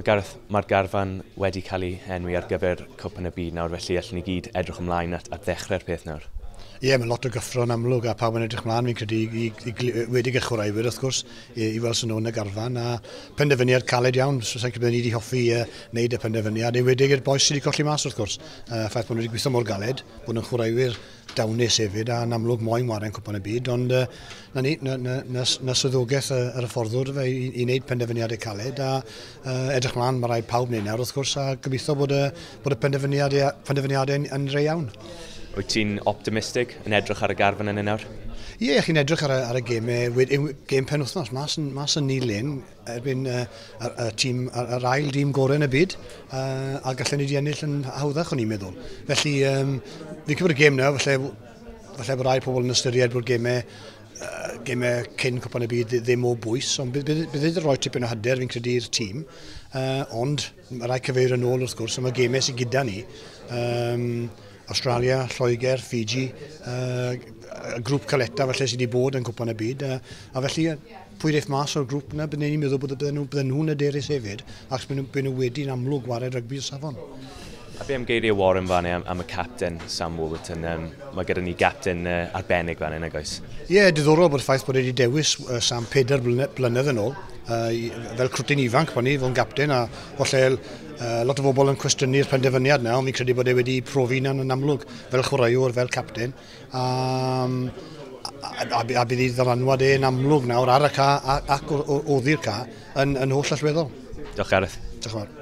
Mae Gareth, mae'r garfan wedi cael ei enwi ar gyfer Cwpan y Byd nawr, felly allwn ni gyd edrych ymlaen at ddechrau'r peth nawr. Ie, yeah, mae lot o gyffro yn amlwg a pawb yn edrych mlaen, fi'n credu, i wedi y chwaraewyr wrth gwrs, i weld sy'n nhw yn y garfan, a penderfyniad caled iawn, so sa'n credu ni wedi hoffi wneud y penderfyniad, enwedig i'r bois sydd wedi colli mas wrth gwrs. Ffaith bod nhw wedi gweithio mor galed, bod nhw'n chwaraewyr dawnus hefyd, a yn amlwg moyn ware'n Cwpan y Byd, ond na ni, na swyddogaeth yr hyfforddwr fe i wneud penderfyniadau caled, a edrych mlaen, mae rhaid pawb wneud nawr wrth gwrs, a gobeithio bod y penderfyniadau yn rei iawn. Wyt ti'n optimistig yn edrych ar y garfan yna nawr? Ie, yeah, chi'n edrych ar y gemau, gêm penwythnos, mas yn Nulyn, erbyn y tîm, yr ail dîm gorau yn y byd, a gallen ni wedi ennill yn hawddach o'n i'n meddwl. Felly, fi'n cymryd y gêm nawr, falle bod rai pobl yn ystyried bod gemau cyn Cwpan y Byd ddim o bwys, ond bydd wedi rhoi tipyn o hyder fi'n credu i'r tîm. Ond mae rhaid cyfeirio yn ôl wrth gwrs am y gemau sydd gyda ni. Australia, Lloegr, Fiji, y grŵp caleta falle sydd wedi bod yn Cwpan y Byd. A felly, pwy ddeith mas o'r grŵp yna, bydden ni'n meddwl bod bydden nhw'n hyderus hefyd, achos bydden nhw wedi'n amlwg wared rygbi o safon. A be am geiriau Warren fan am y capten Sam Warburton? Mae gyda ni gapten arbennig fan nag oes? Ie, yeah, diddorol bod y ffaith bod wedi dewis Sam 4 blynedd yn ôl, fel crwtyn ifanc pan ni, fel gapten, a falle lot o bobl yn cwestiynu'r penderfyniad na, ond fi'n credu bod e wedi profi hunan yn amlwg fel chwaraewr, fel capten. A bydd ei ddylanwad e yn amlwg nawr ar y ca ac oddi'r ca yn holl allweddol. Diolch, Gareth. Diolch yn fawr.